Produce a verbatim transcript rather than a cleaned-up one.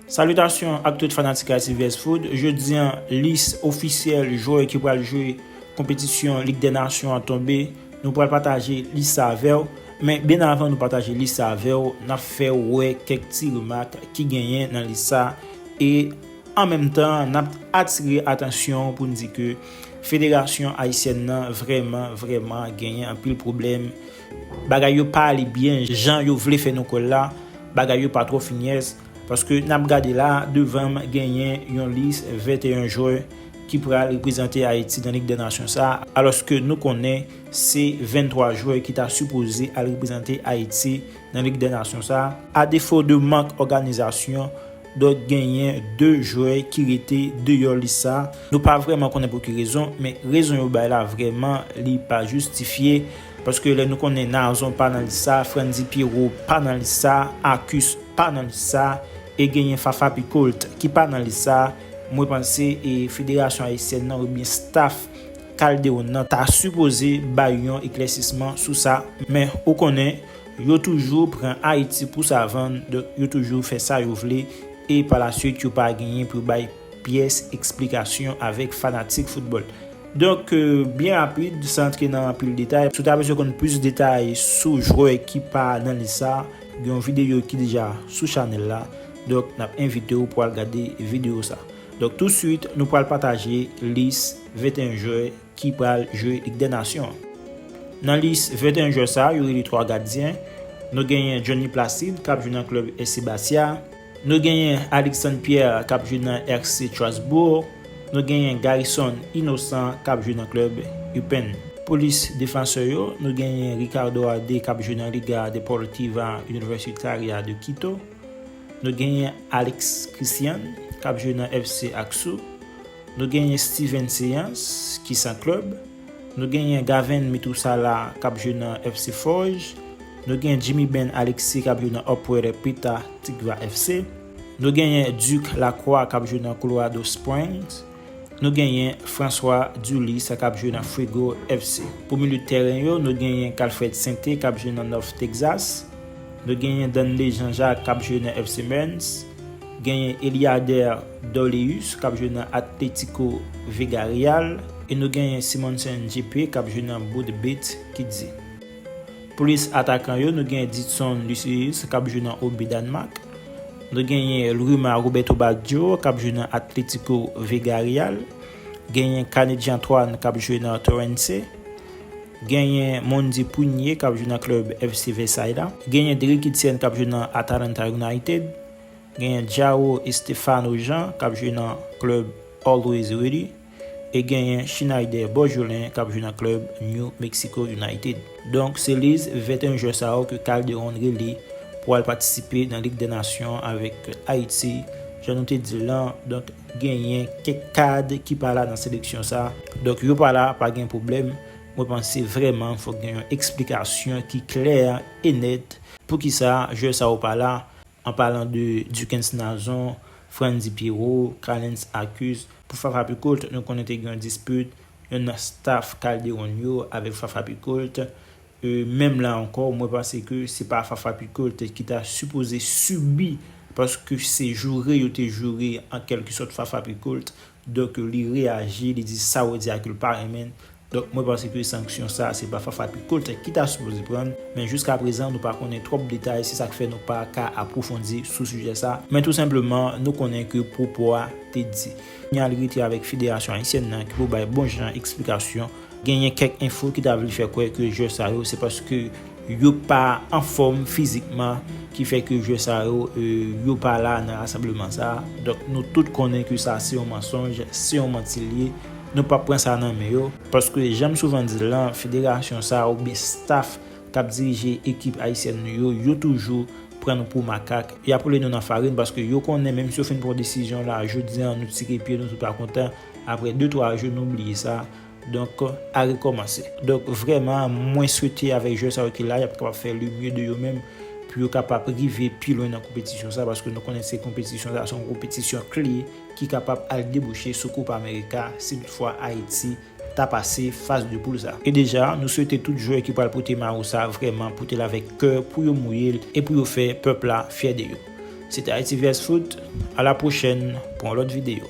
Salitasyon ak tout fanatik Haïti V S Foot. Jodi an, lis ofisyèl jwè ki pral jwe konpetisyon Lig dè Nasyon an tonbe. Nou pral pataje lis sa avè w. Men byen avan nou pataje lis sa avè w, n ap fè w wè kèk ti remak ki genyen nan lis sa. E an menm tan, n ap atire atansyon pou n di ke Federasyon Ayisyèn nan vrèman, vrèman genyen anpil pwoblèm. Bagay yo pa ale byen jan yo vle fè nou kwè l la. Bagay yo pa twò finyès. Paske n ap gade la, devan m genyen yon lis venteyen jwè ki pral reprezante Ayiti nan Lig dè Nasyon sa a, alòske nou konnen se venntwa jwè ki ta sipoze al reprezante Ayiti nan Lig dè Nasyon sa a. Adefo de mank òganizasyon, donk genyen de jwè ki rete deyò lis sa a. Nou pa vrèman konnen pou ki rezon, men rezon yo bay la vrèman li pa jistifye. Paske lè nou konnen Nazon pa nan lis sa, Frantzy Pierrot pa nan lis sa, Arcus pa nan lis sa, e genyen Fafa Picault ki pa nan lis sa, mwen panse e Federasyon Ayisyèn nan oubyen staff Calderon nan ta sipoze bay yon eklèsisman sou sa. Men ou konnen, yo toujou pran Ayiti pou savann, donk yo toujou fè sa yo vle, e pa la swit yo pa genyen pou yo bay pyès eksplikasyon avèk fanatik foutbòl. Donk, euh, byen rapid, san antre nan anpil detay, si w ta bezwen konn plis detay sou jwè ki pa nan lis sa, gen yon videyo ki deja sou chanèl la, donk n ap envite w pou al gade videyo sa. Donk touswit, nou pral pataje lis venteyen jwè ki pral jwe Lig dè Nasyon an. Nan lis venteyen jwè sa a, yo rele twa gadyen. Nou genyen Johnny Placide k ap jwe nan klèb S C Bastia. Nou genyen Alexandre Pierre k ap jwe nan R C Strasbourg. Nou genyen Garrison Innocent k ap jwe nan klèb Eupen. Pou lis defansè yo, nou genyen Ricardo Ade k ap jwe nan Liga Deportiva Universitaria de Quito. Nou genyen Alex Christian k ap jwe nan F C Axu. Nou genyen Steven Seyans ki san klèb. Nou genyen Gaven Mitusala k ap jwe nan F C Forge. Nou genyen Jimmy Ben Alexis k ap jwe nan Upward Petah Tikva F C. Nou genyen Duke Lacroix k ap jwe nan Colorado Springs. Nou genyen François Dulis k ap jwe nan Fuego F C. Pou milye tèren yo, nou genyen Calfred Sainté k ap jwe nan North Texas. Nou genyen Danley Jean-Jacques k ap jwe nan F C Mainz. Genyen Eliader Dorleus k ap jwe nan Atlético Vega Real. E nou genyen Simonsen J P k ap jwe nan Boudbit Kidzi. Pou lis atakan yo, nou genyen Ditson Lucius k ap jwe nan O B Danemark. Nou genyen Lurima Roberto Baggio k ap jwe nan Atlético Vega Real. Genyen Kanedji Antoine k ap jwe nan Torrense. Genyen Mondi Prunier k ap jwe nan klèb F C Versailles la. Genyen Derrick Etienne k ap jwe nan Atalanta United. Genyen Jao Estefano Jean k ap jwe nan klèb Always Ready. E genyen Schneider Borjolin k ap jwe nan klèb New Mexico United. Donk, se lis venteyen jwè sa yo ke Calderon rele pou al patisipe nan Lig dè Nasyon avèk Ayiti. Jan nou te di l lan, donk, genyen kèk kad ki pa la nan seleksyon sa. Donk, yo pa la, pa gen pwoblèm. Mwen panse vrèman fòk gen yon eksplikasyon ki klè e nèt poukisa jwè sa yo pa la. An palan de Duckens Nazon, Frantzy Pierrot, Kalens Arcus, pou Fafa Picault, nou konnen te gen yon dispit, yonn nan staff Calderon yo avèk Fafa Picault. E menm la ankò, mwen panse ke se pa Fafa Picault ki ta sipoze sibi, paske se joure yo te joure an kèlkesòt Fafa Picault. Donk, li reyaji, li di sa Rodiac li pa renmen. Donk, mwen panse ke sanksyon sa, se pa Fafa Picault ki ta sipoze pran, men jiska prezan, nou pa konnen twòp detay, se sa k fè nou pa ka apwofondi sou sijè sa. Men tou senpleman, nou konnen ke pwopo a te di. Kounye a li rete avèk Federasyon Ayisyèn nan ki pou bay bon jan eksplikasyon. Genyen kèk enfo ki ta vle fè kwè ke jwè sa yo, se paske yo pa anfòm fizikman, ki fè ke jwè sa yo, e, yo pa la nan rasanbleman sa. Donk, nou tout konnen ke sa se yon mansonj, se yon manti l ye. Nou p ap pran sa nan men yo, paske jan m souvan di l lan, federasyon sa oubyen staff k ap dirije ekip ayisyèn nou yo, yo toujou pran nou pou makak. Y ap woule nou nan farin paske yo konnen menm si yo fin pran yon desizyon la, jodi a nou tire pye nou, nou pa kontan, apre de twa jou nou bliye sa. Donk, a rekòmanse. Donk, vrèman, mwen swete avèk jwè sa yo ki la, y ap kapab fè le mieux de yo menm pou yo kapab rive pi lwen nan konpetisyon sa, paske nou konnen se konpetisyon sa, se yon konpetisyon kle ki kapab al debouche sou Koup Amerika si toutfwa Ayiti ta pase faz de poul sa. E deja, nou swete tout jwè ki pral pote mayo sa vrèman pote l avèk kè pou yo mouye l e pou yo fè pèp la fyè de yo. Se te Haïti V S Foot. À la prochaine pou yon lòt videyo.